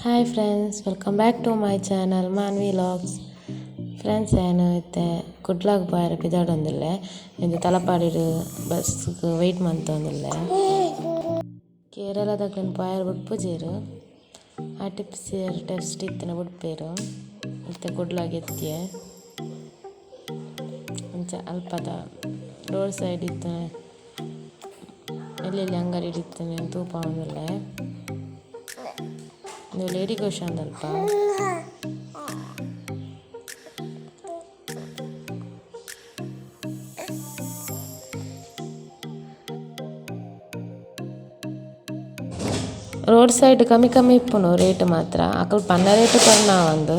Hi friends, welcome back to my channel Manvi vlogs. Friends, ಯಾನ್ ಇತ್ತೆ ಕುಡ್ಲಾಗ್ ಪೋಯೆರೆ ಪಿದಡೊಂದುಲ್ಲೆ. ಇಂದು ತಲಪಾಡಿಡ್ ಬಸ್ಗ್ wait ಮಂತೊಂದುಲ್ಲೆ. ಕೇರಳದಕ್ಲೆನ್ ಪೋಯೆರೆ ಬುಡ್ಪುಜೆರ್. ಆರ್.ಟಿ.ಪಿ.ಸಿ.ಆರ್ test ಇತ್ತಿನ ಬುಡ್ಪೆರ್. ಇತ್ತೆ ಕುಡ್ಲಾಗ್ ಎತ್ತಿಯೆ. ಅಂಚ ಅಲ್ಪದ ರೋಡ್ ಸೈಡ್ ಇತ್ತಿನ ಎಲ್ಲೆಲ್ಲಿ ಅಂಗಡಿ ಇತ್ತಿನ ತೂಪಾವೊಂದುಲ್ಲೆ. ಉಂದು ಲೇಡಿ ಕೋಶನ್ ಅಲ್ಪ. ರೋಡ್ ಸೈಡ್ ಕಮ್ಮಿ ಕಮ್ಮಿ ಇಪ್ಪುನು ರೇಟ್ ಮಾತ್ರ. ಅಕುಲು ಪನ್ನ ರೇಟ್ ಕೊರ್ನ ಒಂದು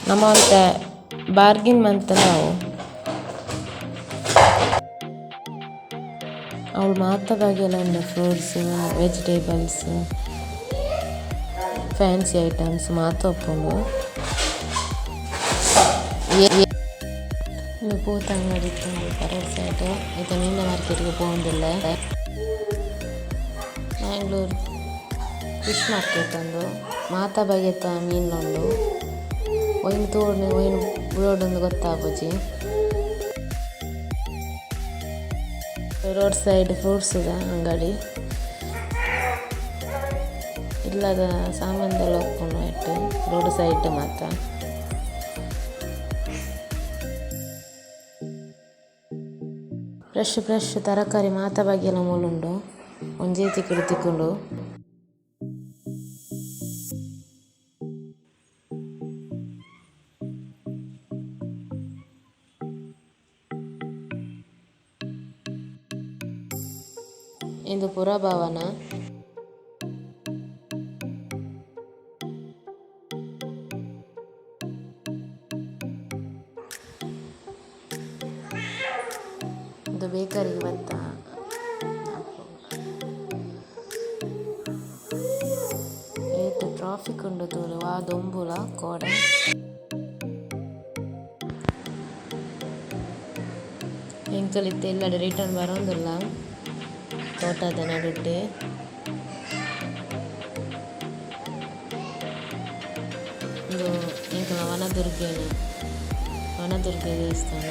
ನಮ ಒಂತೆ ಬಾರ್ಗಿನ್ ಮಂತುಂಡ ಅವು. ಅವ್ಲು ಮಾತ ಬಗೆಲ ಉಂಡು ಫ್ರೂಟ್ಸ್, ವೆಜಿಟೇಬಲ್ಸ್, ಫ್ಯಾನ್ಸಿ ಐಟಮ್ಸ್ ಮಾತ ಉಪ್ಪುಂಡು. ಉಂದು ಪೂತ ಅಂಗಡಿ ಇತ್ತುಂಡು ರೋಡ್ ಸೈಡ್. ಇತ್ತೆ ಮೀನಿನ ಮಾರ್ಕೆಟ್ ಗ್ ಪೋವೊಂದುಲ್ಲೆ. ಮ್ಯಾಂಗ್ಳೂರ್ ಫಿಶ್ ಮಾರ್ಕೆಟ್ ಉಂದು. ಮಾತ ಬಗೆತ ಮೀನ್ ಉಂಡು. ಒಯಿನ್ ತೂವೊಡು ಒಯಿನ್ ಬುಡೊಡುಂದು ಗೊತ್ತಾಪುಜಿ. ರೋಡ್ ಸೈಡ್ ಫ್ರೂಟ್ಸ್ ದ ಅಂಗಡಿ. ಇಲ್ಲದ ಸಾಮಾನ್ದೆಲ ಉಪ್ಪುಂಡು ಐಟ್ ರೋಡ್ ಸೈಡ್ ಮಾತ. ಫ್ರೆಶ್ ಫ್ರೆಶ್ ತರಕಾರಿ ಮಾತ ಬಗೆಲ ಮೂಲುಂಡು. ಒಂಜೇ ತಿಕ್ಕುಡು ತಿಕ್ಕುಂಡು. ಇಂದು ಪುರಭವನ. ಇಂದು ಬೇಕರಿಗೆ ಬತ್ತ. ಏತ್ ಟ್ರಾಫಿಕ್ ಉಂಡು ತೂಲೆ ವಾ ದೊಂಬುಲ ಕೋಡೆ. ಎಂಕುಲು ಇತ್ತೆ ಇಲ್ಲಡ್ ರಿಟರ್ನ್ ಬರೊಂದುಲ್ಲ ತೋಟದ ನಡುಟ್. ಉಂದು ಎಂಕಲ್ನ ವನದುರ್ಗೆನ ವನದುರ್ಗೆ ದೇವಸ್ಥಾನ.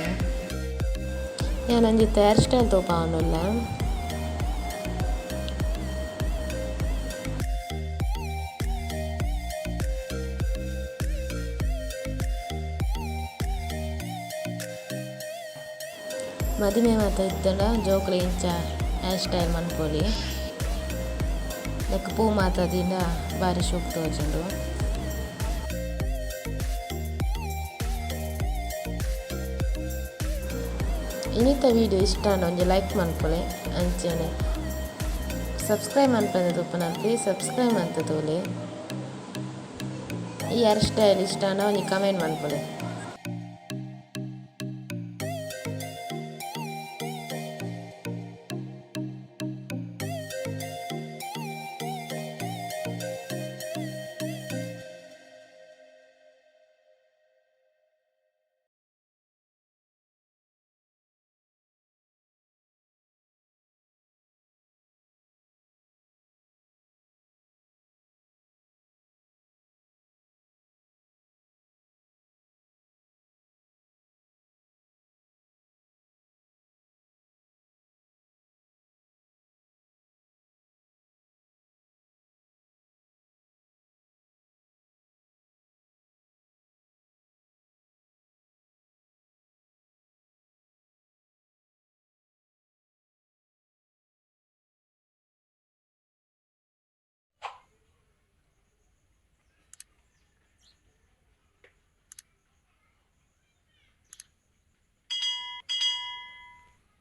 ಯಾನ್ ಒಂಜಿ ಹೇರ್ ಸ್ಟೈಲ್ ತೂಪಾವೊಂದುಲ್ಲೆ. ಮದಿಮೆ ಮಾತ ಇತ್ತ್ಂಡ ಜೋಕುಲು ಇಂಚ ಹೇರ್ ಸ್ಟೈಲ್ ಮನ್ಪೊಲಿ. ನೆಕ್ಕ್ ಪೂ ಮಾತ ದೀಂಡ ಬಾರಿ ಶೋಕು ತೋಜುಂಡು. ಇನಿತ ವಿಡಿಯೋ ಇಷ್ಟ ಆಂಡ ಒಂಜಿ ಲೈಕ್ ಮನ್ಪುಲೆ. ಅಂಚನೆ ಸಬ್ಸ್ಕ್ರೈಬ್ ಮನ್ಪಂದೆ ತೂಪುನ ಪ್ಲೀಸ್ ಸಬ್ಸ್ಕ್ರೈಬ್ ಮಂತ್ ತೂಲೆ. ಈ ಹೇರ್ ಸ್ಟೈಲ್ ಇಷ್ಟ ಆಂಡ ಒಂಜಿ ಕಮೆಂಟ್ ಮನ್ಪುಲೆ.